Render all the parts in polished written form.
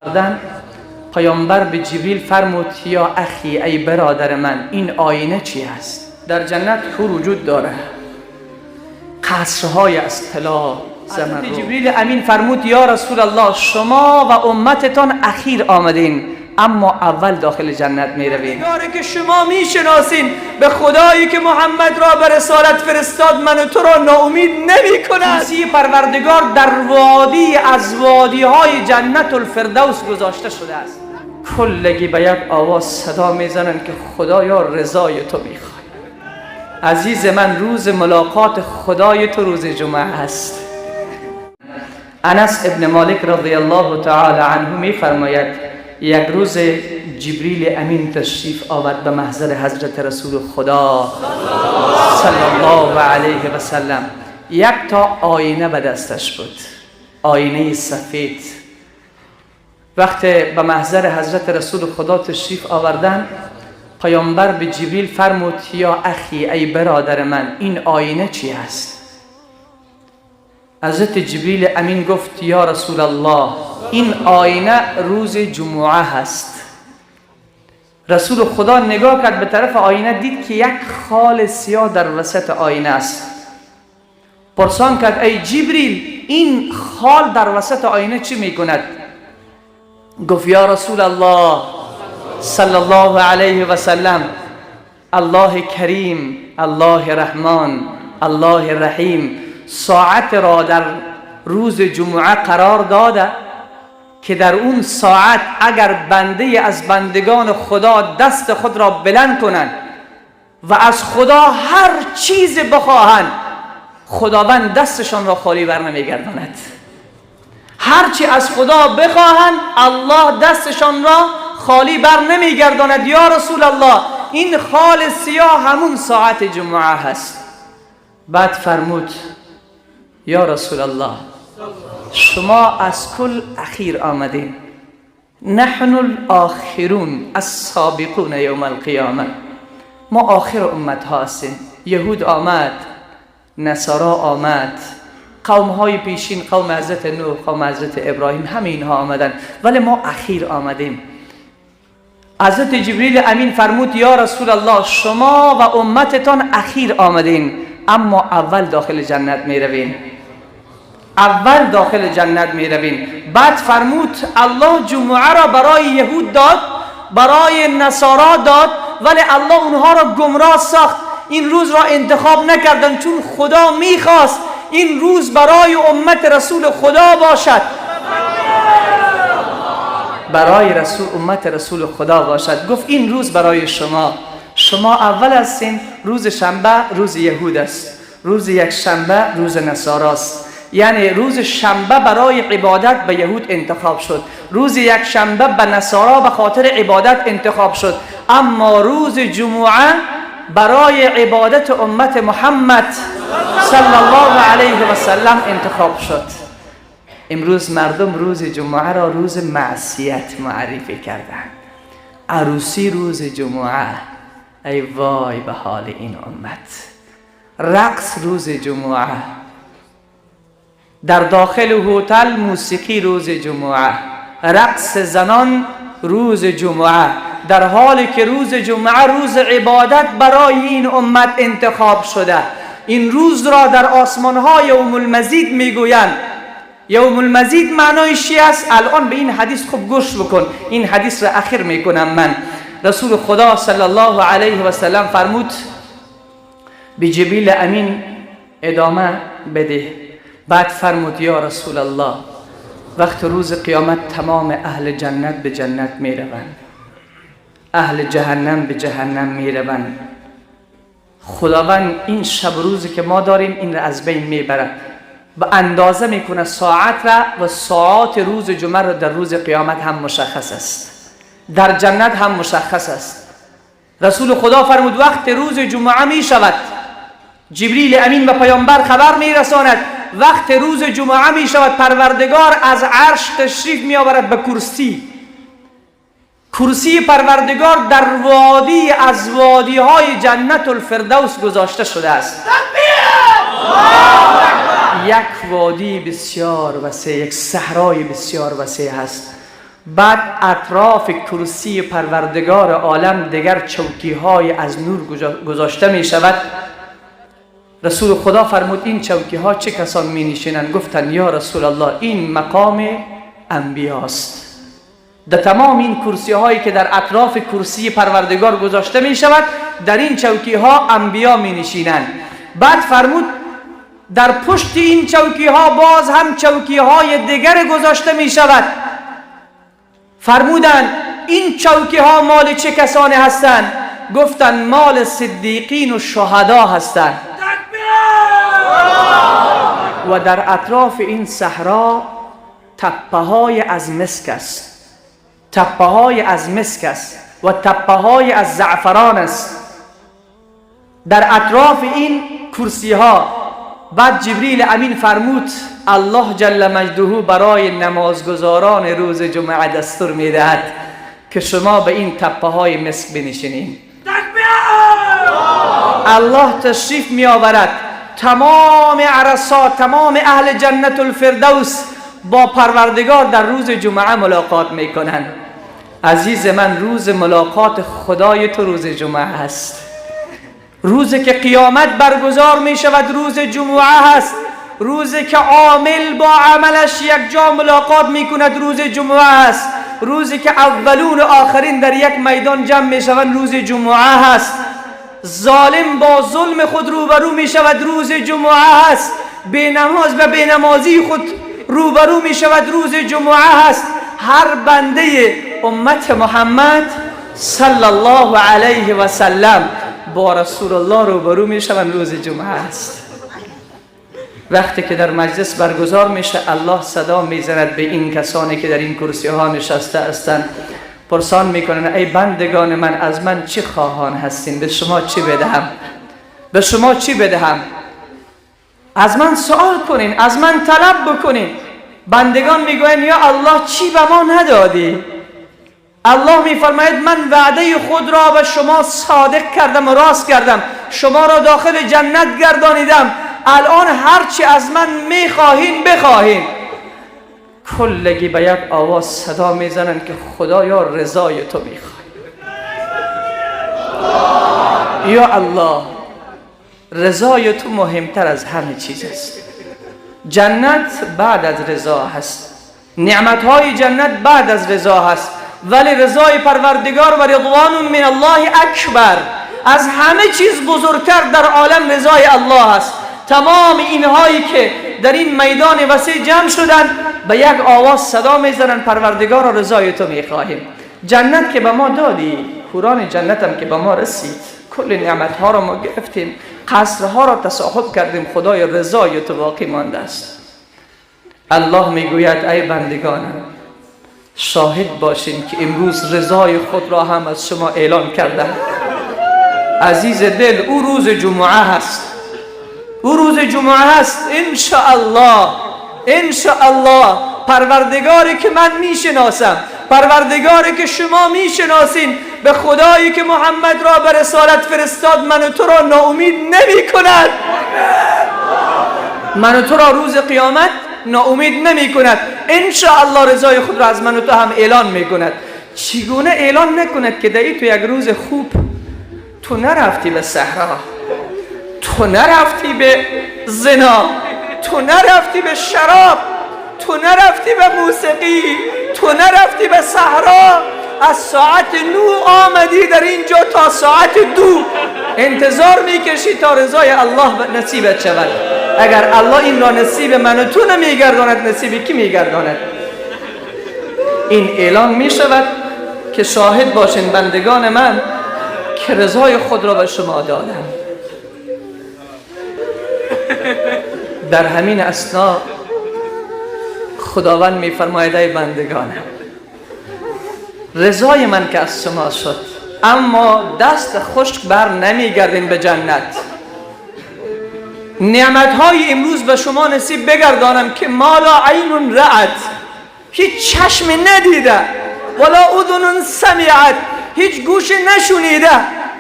کردن، پیامبر به جبریل فرمود یا اخی، ای برادر من، این آینه چی هست؟ در جنت حور وجود داره، قصرهای از طلا، زمرد. جبریل امین فرمود یا رسول الله، شما و امتتان اخیر آمدین، اما اول داخل جنت می روین. که شما میشناسین، به خدایی که محمد را به رسالت فرستاد، من و تو را ناامید نمی کند. کرسی پروردگار در وادی از وادی های جنت الفردوس گذاشته شده است. کلگی به یک آواز صدا میزنن که خدایا، رضای تو میخوای. عزیز من، روز ملاقات خدای تو روز جمعه است. انس ابن مالک رضی الله تعالی عنه میفرماید یک روز جبریل امین تشریف آورد به محضر حضرت رسول خدا صلی الله علیه و سلم. یک تا آینه به دستش بود، آینه سفید. وقتی به محضر حضرت رسول خدا تشریف آوردن، پیامبر به جبریل فرمود یا اخی، ای برادر من، این آینه چی هست؟ حضرت جبریل امین گفت یا رسول الله، این آینه روز جمعه هست. رسول خدا نگاه کرد به طرف آینه، دید که یک خال سیاه در وسط آینه است. پرسان کرد ای جبریل، این خال در وسط آینه چی میکند؟ گفت یا رسول الله صلی الله علیه و سلم، الله کریم، الله رحمان، الله رحیم ساعت را در روز جمعه قرار داده که در اون ساعت اگر بنده از بندگان خدا دست خود را بلند کنند و از خدا هر چیز بخواهند، خداوند دستشان را خالی بر نمیگرداند. هرچی از خدا بخواهند، الله دستشان را خالی بر نمیگرداند. یا رسول الله، این خال سیاه همون ساعت جمعه هست. بعد فرمود یا رسول الله، شما از کل اخیر آمدین، نحن الاخرون السابقون یوم القیامه. ما آخر امت ها هستیم. یهود آمد، نصارا آمد، قوم های پیشین، قوم حضرت نوح، قوم حضرت ابراهیم، همه اینها آمدن، ولی ما اخیر آمدیم. حضرت جبریل امین فرمود یا رسول الله، شما و امتتان اخیر آمدین، اما اول داخل جنت می روین، اول داخل جنت می روین. بعد فرمود الله جمعه را برای یهود داد، برای نصارا داد، ولی الله اونها را گمراه ساخت، این روز را انتخاب نکردن، چون خدا میخواست این روز برای امت رسول خدا باشد، برای رسول امت رسول خدا باشد. گفت این روز برای شما، شما اول هستین. روز شنبه روز یهود است، روز یک شنبه روز نصاراست. یعنی روز شنبه برای عبادت به یهود انتخاب شد، روز یک شنبه به نصارا به خاطر عبادت انتخاب شد، اما روز جمعه برای عبادت امت محمد صلی الله علیه و سلم انتخاب شد. امروز مردم روز جمعه را روز معصیت معرفی کردند. عروسی روز جمعه، ای وای به حال این امت. رقص روز جمعه، در داخل هتل موسیقی روز جمعه، رقص زنان روز جمعه، در حالی که روز جمعه روز عبادت برای این امت انتخاب شده. این روز را در آسمان ها یوم المزید میگویند. یوم المزید معنایش چی است؟ الان به این حدیث خوب گوش بکن، این حدیث را اخیر میکنم من. رسول خدا صلی الله علیه و سلم فرمود به جبریل امین ادامه بده. بعد فرمود یا رسول الله، وقت روز قیامت تمام اهل جنت به جنت می روند، اهل جهنم به جهنم می روند. خداوند این شب روزی که ما داریم این را از بین میبرد و اندازه میکنه ساعت را و ساعات روز جمعه را در روز قیامت هم مشخص است، در جنت هم مشخص است. رسول خدا فرمود وقت روز جمعه می شود، جبریل امین به پیامبر خبر می رساند وقت روز جمعه می شود، پروردگار از عرش تشریف می آورد به کرسی. کرسی پروردگار در وادی از وادی های جنت الفردوس گذاشته شده است. یک وادی بسیار وسیع، یک صحرای بسیار وسیع هست. بعد اطراف کرسی پروردگار عالم دیگر چوکی های از نور گذاشته می شود. رسول خدا فرمود این چوکی ها چه کسان می نشینند؟ گفتند یا رسول الله این مقام انبیاست. در تمام این کرسی هایی که در اطراف کرسی پروردگار گذاشته می شود در این چوکی ها انبیا می نشینند. بعد فرمود در پشت این چوکی ها باز هم چوکی های دیگر گذاشته می شود. فرمودند این چوکی ها مال چه کسانی هستند؟ گفتند مال صدیقین و شهدا هستند. و در اطراف این صحرا تپه های از مسک است، تپه های از مسک است و تپه های از زعفران است در اطراف این کرسی ها. بعد جبریل امین فرمود الله جل مجده برای نمازگزاران روز جمعه دستور میدهد که شما به این تپه های مسک بنشینید. الله تشریف می آورد، تمام عرصات، تمام اهل جنت الفردوس با پروردگار در روز جمعه ملاقات میکنند. عزیز من، روز ملاقات خدای تو روز جمعه است. روزی که قیامت برگزار می شود روز جمعه هست. روزی که عامل با عملش یک جا ملاقات می کند روز جمعه است. روزی که اولون و آخرین در یک میدان جمع می شوند روز جمعه هست. ظالم با ظلم خود روبرو می شود روز جمعه هست. بی نماز و بی نمازی خود روبرو می شود روز جمعه هست. هر بنده امت محمد صلی الله علیه و سلم با رسول الله روبرو می شوند روز جمعه است. وقتی که در مجلس برگزار میشه الله صدا میزند به این کسانی که در این کرسی ها نشسته هستند، پرسان میکنن ای بندگان من از من چی خواهان هستین؟ به شما چی بدهم؟ به شما چی بدهم؟ از من سوال کنین، از من طلب بکنین. بندگان میگوین یا الله چی به ما ندادی؟ الله میفرماید من وعده خود را به شما صادق کردم و راست کردم، شما را داخل جنت گردانیدم، الان هرچی از من میخواهین بخواهین. کلگی به یک آواز صدا میزنن که خدایا رضای تو میخوای. یا الله رضای تو مهمتر از همه چیز است. جنت بعد از رضا هست، نعمتهای جنت بعد از رضا هست، ولی رضای پروردگار و رضوان من الله اکبر، از همه چیز بزرگتر در عالم رضای الله است. تمام اینهایی که در این میدان وسیع جمع شدن به یک آواز صدا میزنن پروردگار را رضای تو میخواهیم. جنت که به ما دادی، حوران جنت هم که به ما رسید، کل نعمتها را ما گرفتیم، قصرها را تصاحب کردیم، خدای رضای تو باقی مانده است. الله میگوید ای بندگانم شاهد باشین که امروز رضای خود را هم از شما اعلان کردم. عزیز دل، او روز جمعه هست، او روز جمعه هست. انشاءالله، انشاءالله پروردگاری که من میشناسم، پروردگاری که شما میشناسین، به خدایی که محمد را به رسالت فرستاد من و تو را ناامید نمی کند. من و تو را روز قیامت ناامید نمی کند. انشاءالله رضای خود را از من و تو هم اعلان می کند. چگونه اعلان نکند که دایی تو یک روز خوب تو نرفتی به صحرا، تو نرفتی به زنا، تو نرفتی به شراب، تو نرفتی به موسیقی، تو نرفتی به صحرا، از ساعت 9 آمدی در اینجا تا ساعت 2 انتظار میکشی تا رضای الله نصیبت شود. اگر الله این را نصیب من و تو نمیگرداند، نصیب کی میگرداند؟ این اعلان میشود که شاهد باشین بندگان من که رضای خود را به شما دادم. در همین اثنا خداوند میفرماید ای بندگانم رضای من که از شما شد، اما دست خشک بر نمیگردین به جنت. نعمتهای امروز به شما نصیب بگردانم که ما لا عین رأت، هیچ چشم ندیده، ولا اذن سمعت، هیچ گوش نشنیده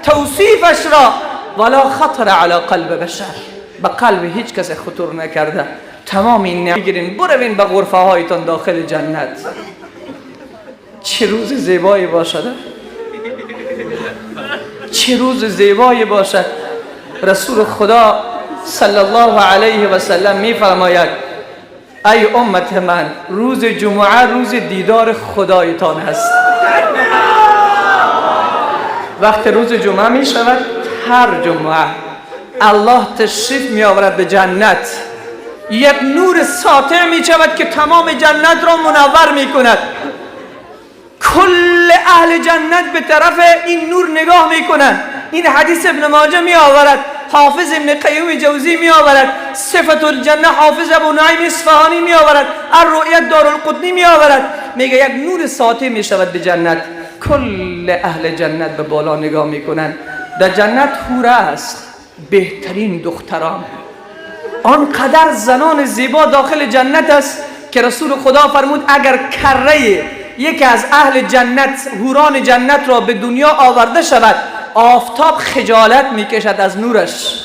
توصیفش را، ولا خطر علی قلب بشر، به قلب هیچ کس خطور نکرده. تمام این نعمت بگیرین بروین به غرفه هایتان داخل جنت. چه روز زیبایی باشد، چه روز زیبایی باشد. رسول خدا صلی الله علیه و سلم میفرماید ای امت من، روز جمعه روز دیدار خدایتان هست. وقت روز جمعه می شود، هر جمعه الله تشریف می آورد به جنت، یک نور ساطع می شود که تمام جنت را منور می کند. کل اهل جنت به طرف این نور نگاه می کنند. این حدیث ابن ماجه می آورد، حافظ ابن قیم جوزی می آورد، صفت الجنه حافظ ابو نعیم اصفهانی می آورد، الرؤیت دارالقطنی می آورد. میگه یک نور ساطع می شود به جنت، کل اهل جنت به بالا نگاه میکنند. در جنت حوره است، بهترین دختران، آنقدر زنان زیبا داخل جنت است که رسول خدا فرمود اگر کره یکی از اهل جنت، حوران جنت را به دنیا آورده شود، آفتاب خجالت میکشد از نورش.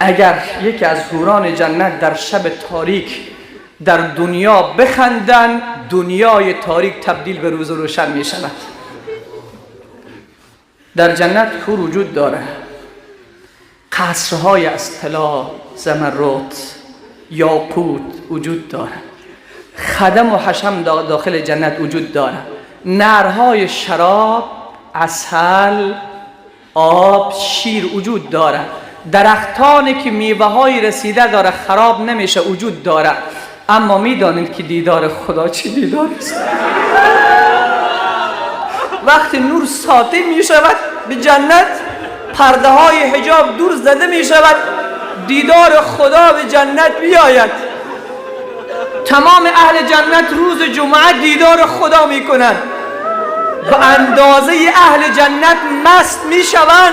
اگر یکی از حوران جنت در شب تاریک در دنیا بخندن، دنیای تاریک تبدیل به روز روشن می شود. در جنت حور وجود داره، قصرهای از طلا، زمرد، یاقوت وجود داره، خدم و حشم داخل جنت وجود داره، نهرهای شراب، عسل، آب، شیر وجود داره، درختانی که میوه های رسیده داره خراب نمیشه وجود داره. اما میدانید که دیدار خدا چی دیدار است؟ وقتی نور ساطع می شود به جنت، پرده های حجاب دور زده می شود، دیدار خدا به جنت بیاید. تمام اهل جنت روز جمعه دیدار خدا می کنند. به اندازه اهل جنت مست می شوند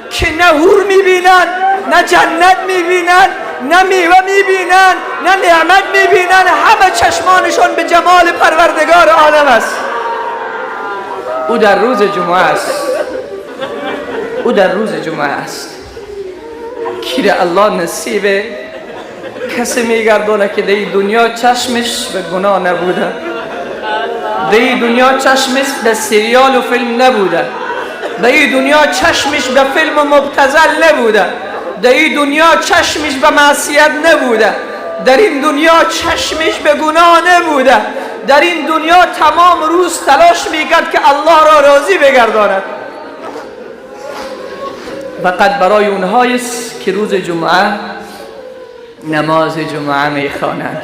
که نه حور می بینند، نه جنت می بینند، نه میوه می بینند، نه نعمت می بینند. همه چشمانشان به جمال پروردگار عالم است. او در روز جمعه است، او در روز جمعه است. کیر الله نصیب کسی میگردانه که در دنیا چشمش به گناه نبوده، در دنیا چشمش به سریال و فیلم نبوده، در دنیا چشمش به فیلم مبتذل نبوده، در این دنیا چشمش به معصیت نبوده، در این دنیا چشمش به گناه نبوده، در این دنیا تمام روز تلاش میکرد که الله را راضی بگرداند. فقط برای اونهایی است که روز جمعه نماز جمعه میخوانند.